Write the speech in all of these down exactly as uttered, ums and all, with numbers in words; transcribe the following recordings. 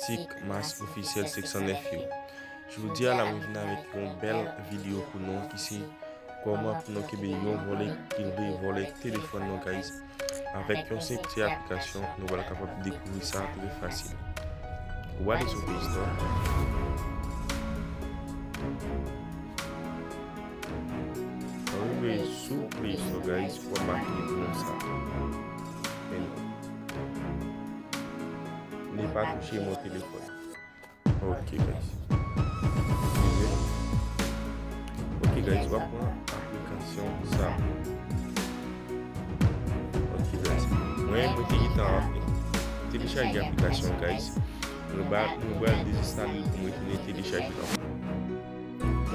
Tik Mas Ofisyèl senk san nèf yo. Jodi a la, mwen vin avèk yon bèl videyo pou nou ki se kòman pou nou kenbe yon vòlè ki vle vòlè telefòn nou, guys. Avèk yon senp ti aplikasyon, nou pral kapab dekouvri sa trè fasil. W ale sou Play Store. Lè w rive sou Play Store, guys, w ap make non sa. Men, ne pas toucher mon téléphone. Ok, guys. Eskize. Ok, guys, w ap pran aplikasyon sa. Ok, guys. Mwen, mwen te gentan telechaje aplikasyon, guys. Nou ba, nou pral dezenstale l pou mwen tounen telechaje l ankò.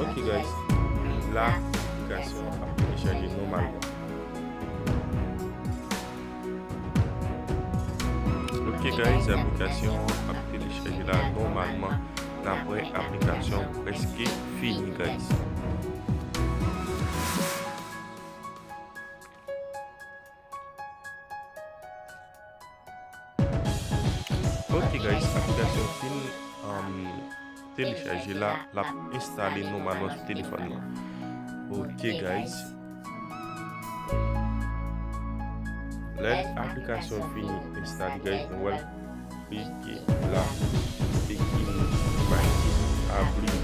Ok, guys. La, aplikasyon an ap telechaje nòmalman. Ok, guys, aplikasyon an ap telechaje la nòmalman. N ap wè aplikasyon prèske fini, guys. Ok, guys, aplikasyon fin, um, telechaje la, l ap enstale nòmalman sou telefòn nan. Ok, guys. Lè aplikasyon fini enstale, guys, nou wè l klike la. Ekri nou pa ki abri.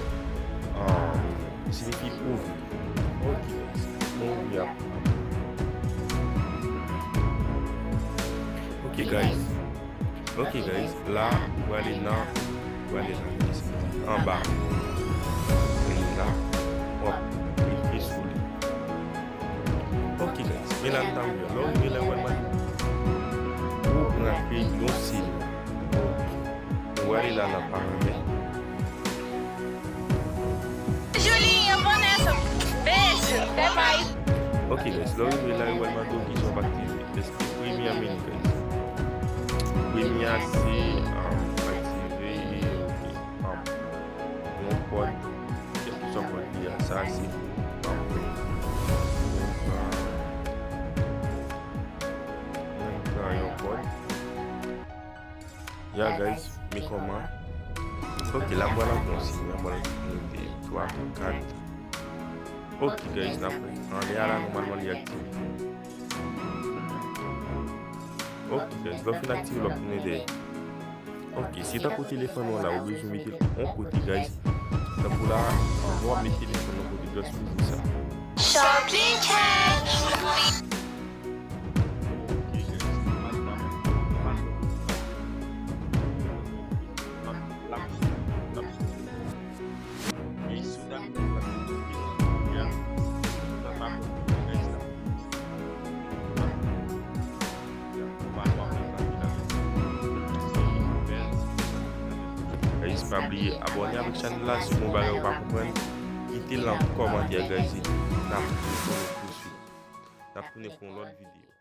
Ah, siyifi ouvri. Ok, guys. Nou ouvri ap. Ok, guys. Ok, guys. La, ou ale nan, ou ale nan anba. E la, w ap klike sou li. Ok, guys. Men la, nou ta ouvri. Lè w ouvri, lè w wè l mande ou rantre yon sim. Ok. Nou ale la nan paramèt. Julie, yon bonè sou bèj, fè bay. Ok, guys, lè w rive la, yo pral mande w ki jan w ap aktive. Èske premye a meni, guys? Premye a se, um, aktive, ok, um, yon kòd, kèlkeswa kòd li a, sa se pou apre. Donk, um, mwen pran yon kòd. Ya, guys, men kòman? Ok, la m pral antre yon siy, la m pral mete twa, kat. Ok, guys, n ap wè. Anlè a la, nòmalman, li aktive. Ok, guys, lè w fin aktive, l ap tounen dèyè. Ok, se tankou telefòn ou la, ou bezwen mete l yon kote, guys. Tankou la, anvan w ap mete telefòn yon kote, just ouvri sa. Shopping Cat. Guys, pa bliye abòne avèk chanèl la, si w gen yon bagay ou pa konprann, kite l nan kòmantè, guys, e n ap tounen pou yon lòt videyo.